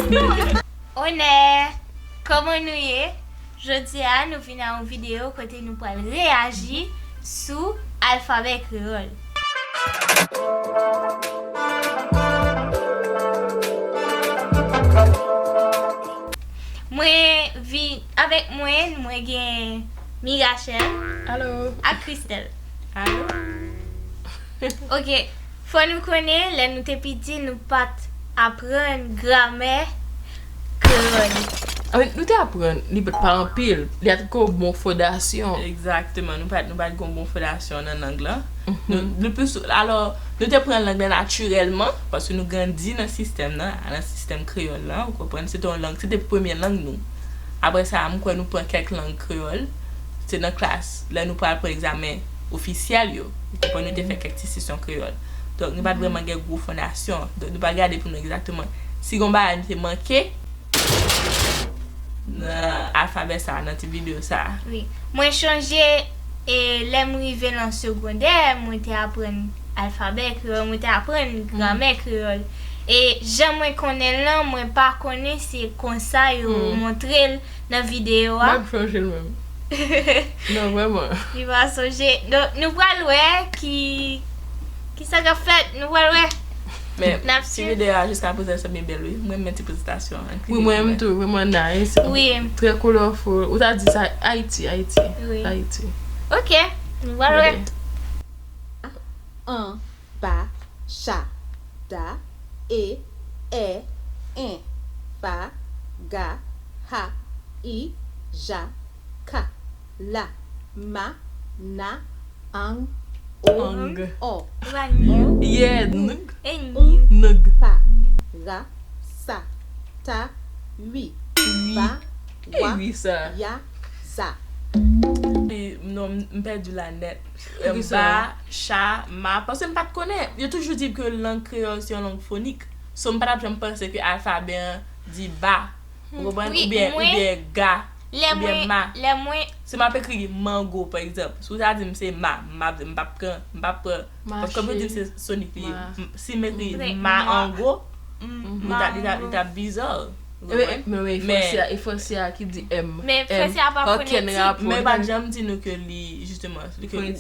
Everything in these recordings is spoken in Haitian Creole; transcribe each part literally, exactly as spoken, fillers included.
Onè, kòman nou ye? Jodi a, nou vin a yon videyo kote nou pral reyaji sou alfabè kreyòl. Mwen vin, avèk mwen, mwen gen Mirachel Alo. Ak Christelle. Alo. Ok, fò nou konnen, lè nou te piti, nou pa t aprann gramè kreyòl. Anfen, nou te aprann, li pa anpil, li pa t gen yon bon fondasyon. Egzakteman, nou pa t, nou pa t gen yon bon fondasyon nan lang lan. Nou, le plis, alò, nou te pran lang lan natirèlman, paske nou grandi nan sistèm nan, nan sistèm kreyòl lan, ou konprann, se te yon lang, se te premye lang nou. Apre sa, m kwè nou pran kèk lang kreyòl, se nan klas, lè nou pral pran egzamen ofisyèl yo, ou konprann, nou te fè kèk ti sesyon kreyòl. Donk, nou pa t vrèman gen gwo fondasyon. Donk, nou pa gade pou nou egzakteman si gen yon bagay nou te manke nan alfabè sa, nan ti videyo sa. Wi. Mwen chonje, e, lè m rive nan segondè, mwen te aprann alfabè kreyòl, mwen te aprann gramè kreyòl. E jan mwen konnen l lan, mwen pa konnen se konsa yo montre l nan videyo a. M ap chonje l menm. Non, vrèman. Li pa sonje. Donk, nou pral wè ki, ki sa k ap fèt. Nou pral wè. Men, ti videyo a jiska prezan se byen bèl, wi. Mwen renmen ti prezantasyon an. Wi, mwen menm tou, vrèman nice. Wi. Trè colorful. Ou ta di sa, Ayiti, Ayiti. Wi. Ayiti. Ok, nou pral wè. An, ba, cha, da, e, è, en, fa, ga, ha, i, ja, ka, la, ma, na, ang, o, ò, ye, ng, ung, pa, ra, sa, ta, wi, ba, wa, ya, za. E, non, m, m pèdi la nèt. Ba, cha, ma, paske m pa t konnen. Yo toujou di ke lang kreyòl se yon lang fonik. So, m pa t ap janm panse ke alfabè an di ba. Ou konprann? Wi, oubyen, oubyen ga, oubyen ma. Lè mwen, si m ap ekri mango, pa egzanp, si w ta di m se ma, m ap, m p ap pran, m p ap pran, paske kòm yo di m se sonik li ye. Si m ekri ma ango, li ta, li ta, li ta bizarre. Men, men, men, e franse a, e franse a ki di m. Men franse a pa fonetik. Men pa janm di nou ke li, jisteman, li ke ou, ou,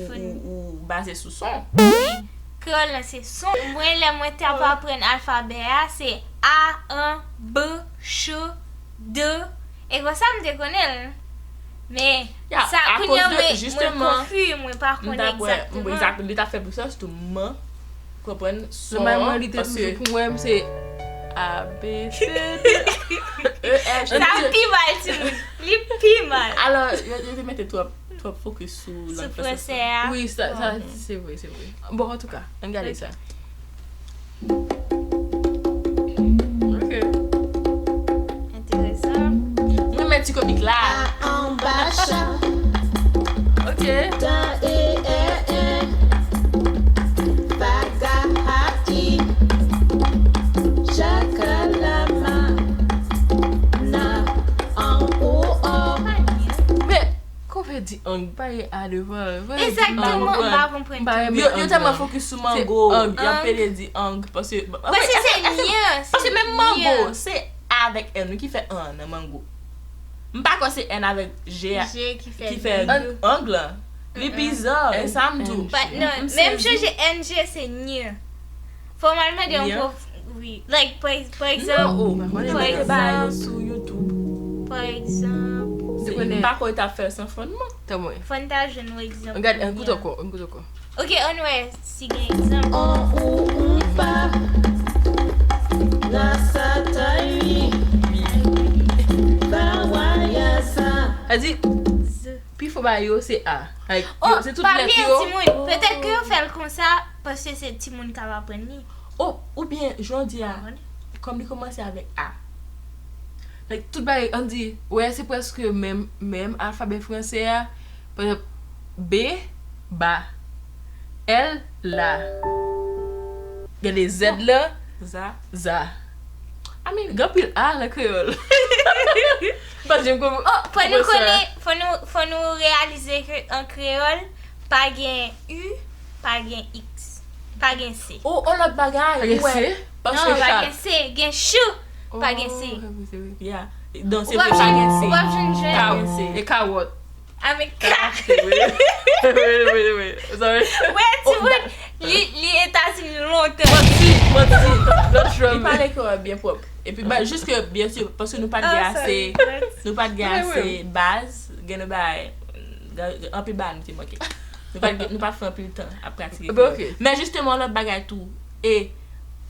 ou, ou baze sou son. Wi. Kreyòl lan se son. Mwen, lè mwen t ap aprann alfabè a, se a, an, b, ch, d. E konsa m te konnen l. Men sa, kounye a, mwen, mwen konfi, mwen pa konnen egzakteman. Egzakteman, li ta fè plis sans tou, man. Konprann son an, paske pou mwen, se A, B, C, D, E, F, G. Sa pi mal, timoun. Li pi mal. Alò, yo, yo te mete twòp, twòp fokis sou lang franse a. Wi, sa, sa, se vre, se vre. Bon, antouka, ann gade sa. Ok. Enteresan. Mwen renmen ti komik la. A anba cha. Ok. Da e è en. Baga ha i. Jakalama. Na an ou ò. Men, Konpè di ang, pa gen a devan. Egzakteman, m pa konprann. Yo, yo tèlman fokis sou mango, y ap pede di ang, paske, paske se nye, paske menm mango, se a avèk n wi ki fè an nan mango. M pa kwè se n avèk G a ki fè ang lan. Li biza, e sa m di w. But non, menm chanje N G se nye. Fò m al mande yon pwof, wi. Like, pa, pa egzanp, non, ou pa konnen pa yo sou YouTube. Pa egzanp, m pa kwè yo t ap fè l san fondman. Tanmwen. Fò n ta jwenn yon egzanp. Gade, ann koute ankò, ann koute ankò. Ok, ann wè si gen egzanp. On ou on pa. Grasa tay wi. Ba wa ya sa. Sa di, pifò ba yo se a. Like, yo, se tout lèt yo. Timoun, petèt ke yo fè l konsa paske se timoun k ap aprann li. O, oubyen, jan w di a, kòm li kòmanse avèk a. Like, tout bagay, ann di, wè, se prèske menm, menm alfabè franse a. Pa egzanp, B, ba. L, la. Gade Z la. Za. Za. I mean, gen anpil a nan kreyòl. Paske m konprann. Oh, fò nou konnen, fò nou, fò nou reyalize ke an kreyòl, pa gen U, pa gen X, pa gen C. Oh, on lòt bagay, ou wè. Pa gen C? Non, pa gen C, gen ch. Pa gen se. Oh, se vre, se vre. Yeah. Donk, se Ou p ap vre, pa jwenn, gen se. Ou p ap jwenn jwenn. Pa gen se. E kawòt. Avèk ka. Wait, wait, wait, wait. Sorry. Wè, timoun, li, li Etazini lontan. Manti, manti. Lòt Li jòm. Pale kreyòl byen pwòp. Epi, ba, jis ke, byen si, paske nou pa t gen Ah, ase, sorry. nou pa t gen Mwen ase menm. baz, gen de bagay, gen, gen anpil bagay nou te manke. Nou pa t gen, nou pa t fè anpil tan ap pratike Ben, ok. Men jisteman, lòt bagay tou, e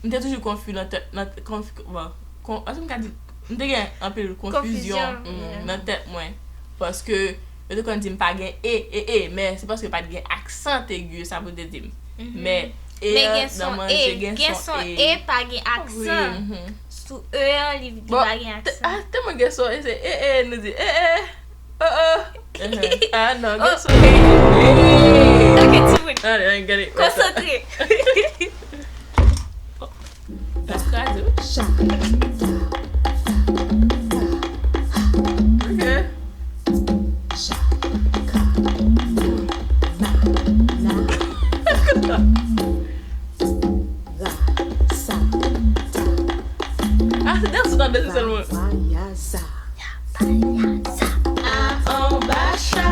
m te toujou konfi nan tèt, nan, konf, bon, kon, ansanm ka di, m te gen anpil konfizyon Konfizyon, yeah. Nan tèt mwen. Paske yo te konn di m pa gen e, e, e, men se paske pa t gen aksan egi, sa pou te di m. Men e Men an, gen nan son manje, e, gen gen son son e. E, pa gen aksan. Mhm. Sou e an, li, li Bon, pa gen te- aksan. Ah, tèlman gen son, e se e, e, nou di, e, e, o, o. Ah, non, gen son. Ok, timoun. Allez, allez, gade. Konsantre. Baz kraze, wi. Ok. Ah, se dans ou tande se sèlman. Payaza. A anba cha.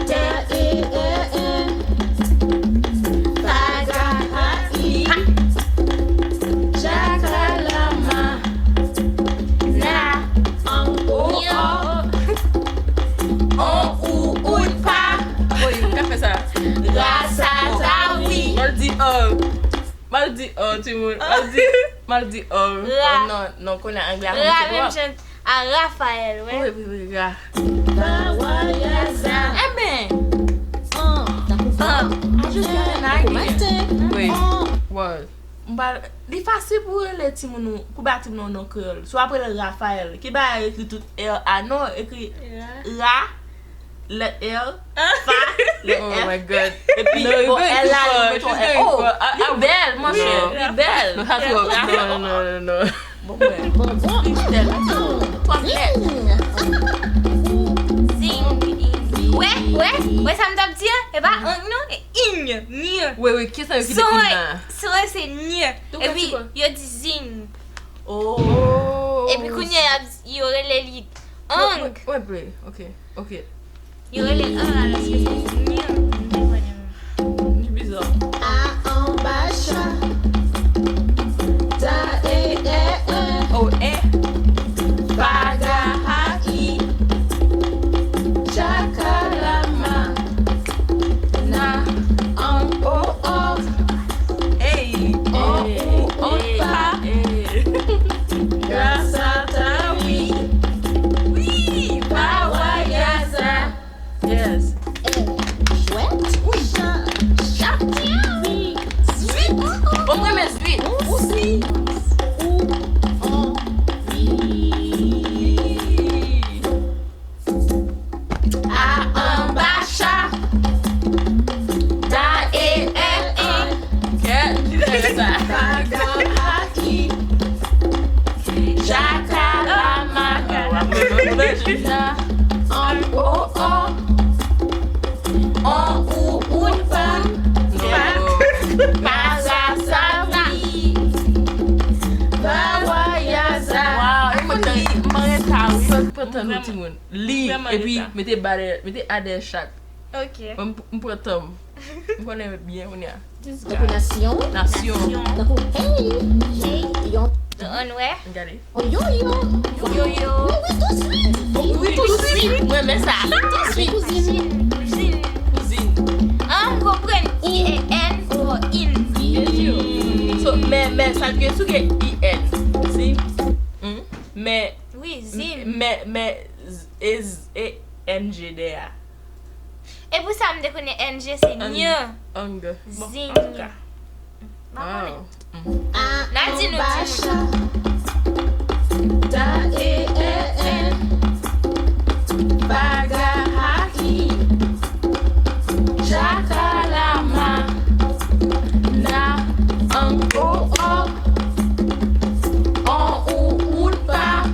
T E E N. Paga ha i. Jakalama. Na. An o o. On ou ou pa. Oy, ka fè sa. Rasa ta wi. Mal di, oh. Mal di, oh, timoun. Mal di, mal di, oh. Ra. Non, non, konnen anglè a Ra konn menm se jan a Rafael, wè. Wi, wi, wi, ra. Pawayaza. Enben, An. I just got an idea. Wi. Wow. M pa, li fasil pou rele timoun ou, pou ba timoun ou non kreyòl. Si w ap rele Rafael, ki ba ekri tout R A non, ekri ra, lèt R, fa, lèt Oh my F. God. Epi Non, bon, you L la, going li too mete far. yon She's going O. too far. I, I Li bèl, monchè, No. li bèl. No, that's what, no, no, no, no. Bon, mwen, bon, bon, Christelle, twa blèt. Zing. Wè, wè, wè sa m t ap di an? E pa ang non, e ing, ny. Wi, wi, ki sa yo ki Son te an, la? son an se ny. Tou Epi, fè ti yo di zing. Oh. Epi kounye a, yo rele li ang. Wait, wait, wait. Ok, ok. Yo rele ang, alòske se ny. M te konnen. Li bizarre. A anba cha. Ta e e e. Oh, eh. Paga ha i. Jakalama. Na. An o o. Hey. On ou on pa. Hey. Rasa ta wi. Wi. Pawayaza. Yes. Jwèt. Wi. Cha. Cha. Wi. Zwit. Bon, mwen renmen zwit. Ou si. Ou. On. Wi. A anba cha. Da e e an. Kèt, li fè sa. Paga ha i. Jakalama. Na. An o o. On ou ou pa. Pa. Paga sa wi. Pawayaza. Wow, e mwen te, mwen renmen sa, wi. Sa ki pa tann nou, timoun. Li, Mwen renmen epi sa. Mete ba dèyè, mete a dèyè chak. Ok. Mwen, m, m pran tan m. M konnen byen kounye a. Tankou nasyon. Nasyon. Tankou hey. Hey. Yon. Ann wè. Gade. Yo yo. Yo yo. Wi, wi, tou swit. Wi, tou swit. Mwen renmen sa. Tou swit. Kouzin. Kouzin. Kouzin. An, m konprann. I E N for in. So, men, men, sa l gen sou gen I N. Si. Men, Wi, zin. men, men, z- e, z- e, N G dèyè. E pou sa m te konnen N G se ny. Ang. Bon, Zin. Antouka. Pa konnen. Wow. N a di nou timoun. Ta e e e. Paga ha i. Jakalama. Na. An o o. On ou ou pa.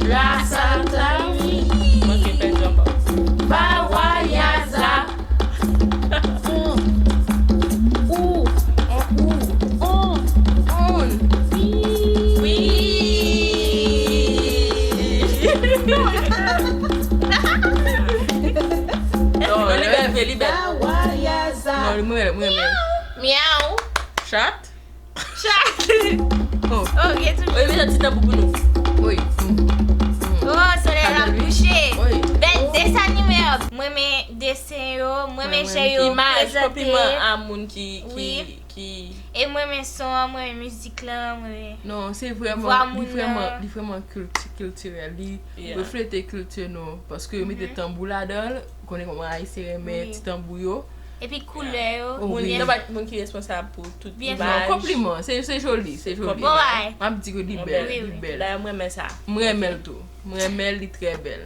Rasa ta wi. Manke pèdi anba. Pawayaza. On. Ou. On. Ou. On. On. Wi. Miaw. Chat. Chat. Oh. Oh, gen tou. Wi, mete ti tanbou pou nou. Wi. Oh, solèy la kouche. Wi. Bèl desen animè. Mwen renmen desen yo, mwen renmen jan yo Imaj, prezante. Konpliman a moun ki, ki, Wi. Ki. E mwen renmen son an, mwen renmen mizik lan, mwen renmen. Non, se Vwa vrèman, moun li vrèman, nan. Li vrèman kilti, kiltirèl, li Yeah. reflete kilti nou. Paske yo mete tanbou ladan l, ou konnen kòman Ayisyen renmen Wi. Ti tanbou yo. Epi koulè yo. Oh, Moun, wi. nan bat moun ki responsab pou tout Byen imaj. Non, konpliman, se se joli, se joli. Bon, ay. M ap di ke li Bon, bèl, Wi, li wi. bèl. Dayè, mwen renmen sa. M renmen l tou. M renmen l, li trè bèl.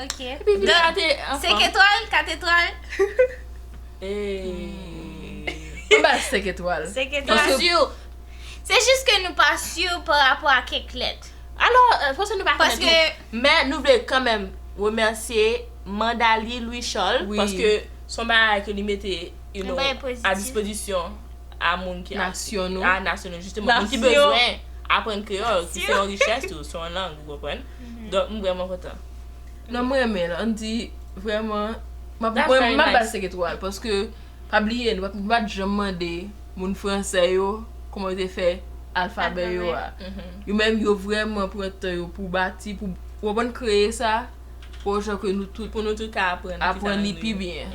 Ok. Epi, videyo a te anfòm. Senk etwal, kat etwal. Hey. M ba l senk etwal. Senk Mwen etwal. si. Se jis ke nou pa si pa rapò a kèk lèt. Alò, euh, paske nou pa konnen Paske tou. Men nou vle kanmenm remèsye Mandali Louis Charles, Wi. Paske son bagay ke li mete, you know, Yon bagay pozitif. A dispozisyon a moun ki Nasyon nou. A nasyon nou, jisteman. Moun ki Nasyon. Bezwen aprann kreyòl, ki se yon richès tou, se yon lang, ou konprann? Donk, m vrèman kontan. Non, mwen renmen l. Ann di, vrèman, m ap That's mwen, very m ap ba l nice. senk etwal, paske, pa bliye, nou pa, nou pa t janm mande moun fransè yo kòman yo te fè alfabè yo a. Mhm. Yo menm, yo vrèman pran tan yo pou bati, pou, pou aprann kreye sa, pou jan ke nou tout Pou nou tout ka aprann. Aprann li pi byen.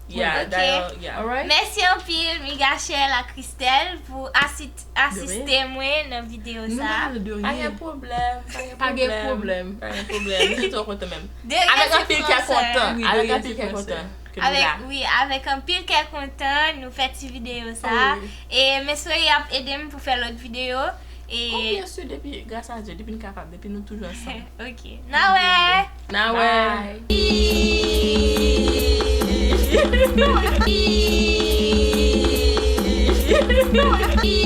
Ya, Ok. Dayè, ya. Alright? Mèsi anpil, Migachel ak Christelle, pou asit, asiste mwen nan videyo Nou sa. pa de Pa gen rien. Pwoblèm, pa gen Pa gen pwoblèm. Pwoblèm. Pa gen pwoblèm. M te twò kontan menm. De rien, Avèk se anpil kè fransè. Kontan. Wi, Avèk de rien, anpil se kè fransè. Kontan. Ke nou la. Avèk, wi, avèk anpil kè kontan, nou fè ti videyo sa. Wi. E Messory ap ede m pou fè lòt videyo. Oh, E byen si, depi, gras a Dye, depi n kapab, depi nou toujou ansanm. Ok. N a wè. N a wè. Bye.